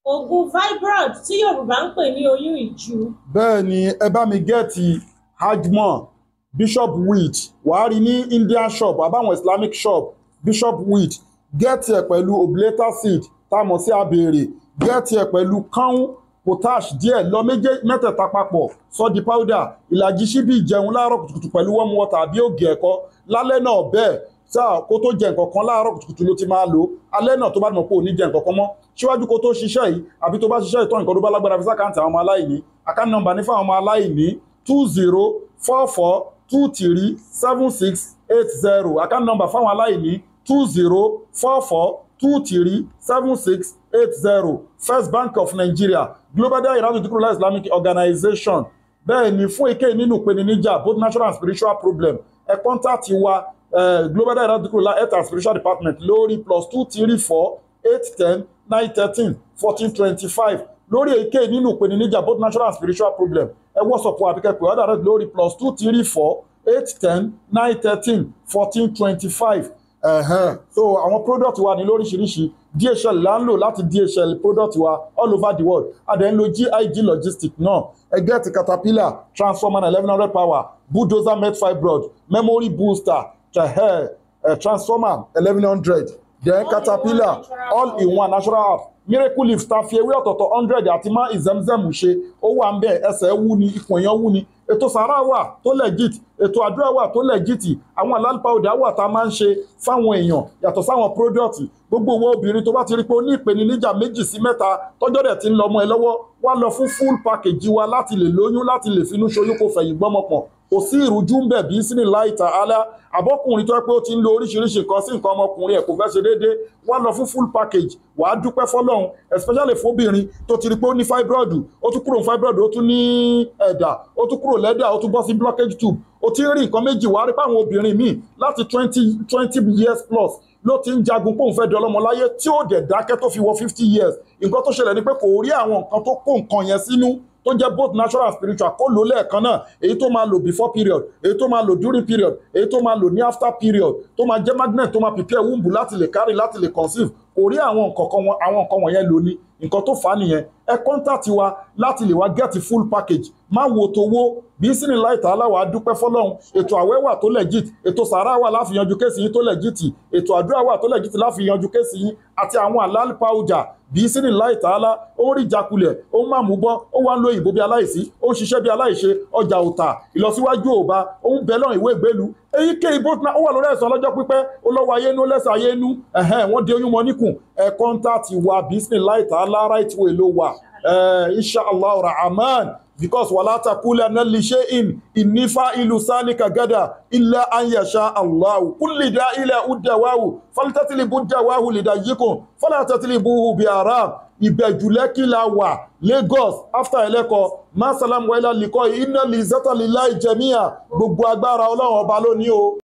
Oògùn fibroid tí Yorùbá ń pè ní oyún ìju. Bẹ́ẹ̀ ni, ẹ bá mi get hajmon, bishop wheat, wàá rí ní Indian shop àbáwọn Islamic shop. Bishop wheat, get ẹ̀ pẹ̀lú oblata seed tá a mọ̀ sí abèrè, get ẹ̀ pẹ̀lú kánún potash díẹ̀ lọ, méje mẹ́tẹ̀ẹ̀ta papọ̀, sọ di powder. Ìlàjì ṣíbí ìjẹun láàárọ̀ kùtùkùtù pẹ̀lú warm water àbí ògì ẹ̀kọ lálẹ́ náà. Bẹ́ẹ̀ sáà, kó tó jẹ nǹkan kan láàárọ̀ kùtùkùtù ló ti máa lò. Alẹ́ náà, tó bá mọ̀ pé ò ní jẹ nǹkan kan mọ́ síwájú kó tó ṣiṣẹ́ yìí, àbí tó bá ṣiṣẹ́ ìtọ́ nǹkan tó bá lágbára, fi sí account àwọn ọmọ aláìní. Account number ní fáwọn ọmọ aláìní: 2044237680. Account number fáwọn aláìní: 2044237680, First Bank of Nigeria, Global Dahiratu Dhikrlahi Islamic Organization. Bẹ́ẹ̀ ni, fún èké nínú ìpèníjà, both natural and spiritual problem, ẹ contact wa, Global Dahiratu Dhikrlahi Health and Spiritual Department, lórí +234 810 913 1425. Lórí èké nínú ìpèníjà, both natural and spiritual problem, ẹ WhatsApp àbí kẹ́ pè ọ́ direct lórí +234 810 913 1425. So àwọn product wa ní lóríṣiríṣi. DHL là ń lò láti DHL product wa all over the world. A dẹ̀ ń lo GIG Logistics náà. Ẹ get caterpillar transformer 1100 power, bulldozer med fibroid, memory booster, transformer 1100, then caterpillar all in one natural app, miracle leaf ta fi ewé ọ̀tọ̀ọ̀tọ̀ 100 àti má ìzẹ́mzẹ́mù ṣe, ó wà ń bẹ̀. Ẹsẹ̀ wú ni, ikùn èèyàn wú ni. Ètò sàárà wà tó legit, ètò àdúrà wà tó legit, àwọn halal powder wà tá a máa ń ṣe fáwọn èèyàn yàtọ̀ sáwọn product. Gbogbo owó obìnrin tó bá ti rí pé ó ní ìpèníjà méjì sí mẹ́ta, tọ́jọ́ dẹ̀ ti ń lọ ọmọ ẹ lọ́wọ́, wá lọ fún full package wa láti lè lóyún, láti lè finú ṣoyún, kó fẹ̀yìn gbọ́mọpọ̀n. Kò sí ìrújú ń bẹ̀ bí sínú láì tà á lá. Àbọ́kùnrin tó yẹ pé ó ti ń lo oríṣiríṣi nǹkan sí nǹkan ọmọkùnrin ẹ̀ kò fẹ́ ṣe déédéé, wá lọ fún full package, wàá dúpẹ́ fọlọ́run. Especially fóbìnrin tó ti rí pé ó ní fibroid, ó tún kúrò ní fibroid, ó tún ní ẹ̀dà, ó tún kúrò lẹ́dà, ó tún bọ́ sí blockage tube, ó ti ń rí nǹkan méjì. Wàá rí pé àwọn obìnrin míì láti 20 years plus ló ti ń jagun pé òun fẹ́ di ọlọ́mọ láyé, tí ó dẹ̀ dákẹ́ tó fi wọ 50 years. Nǹkan tó ṣẹlẹ̀ ni pé kò rí àwọn nǹkan tó kó nǹkan yẹn sínú, tó jẹ́ both natural and spiritual, kó lò lẹ́ẹ̀kan náà: èyí tó máa lò before period, èyí tó máa lò during period, èyí tó máa lò ní after period, tó máa jẹ́ magnet tó máa prepare womb láti lè carry, láti lè conceive. Kò rí àwọn nǹkan kan, àwọn nǹkan wọ̀nyẹn lò ní. Nǹkan tó fà á nìyẹn. Ẹ contact wa láti lè wá get full package. Má wo towó bí sínú láìta aláwọ̀ adúpẹ́ fọlọ́run. Ètò àwẹ̀ wà tó legit, ètò sàárà wà láfi yanjú case yín tó legit, ètò àdúrà wà tó legit láfi yanjú case yín, àti àwọn halal powder bí sínú láìta alá. Ó ń rí ìjákulẹ̀, ó ń má mú bọ́, ó wá ń lo ìbò bí aláìsí, ó ń ṣiṣẹ́ bí aláìṣe, ọjà òtà, ìlọsíwájú ò bá, ó ń bẹ lọ́rùn ìwé ìgbélu, èyíkéyìí bó ó wà lórí ẹ̀sán ọlọ́jọ́ pípẹ́, ó lọ́wọ́ ayé nú, lẹ́sẹ̀ ayé nú, wọ́n di oyún mọ́ níkùn. Ẹ contact wa bí sínú láìta alá, right way ló wà, inshallah rahman, because wala taqulanna li shay'in inni fa'ilu salika gada illa an yasha Allah. Kulli da'ila uddawahu faltatlibu dawahu lidayikum fala tatlibuhu bi haram. Ìbẹ̀jú Lẹ́kì la wà, Lagos, after Ẹlẹ́kọ. Masalam wa ila liqai inna li zata lillahi jami'a. Gbogbo agbára, Ọlọ́run ọba lónìí o.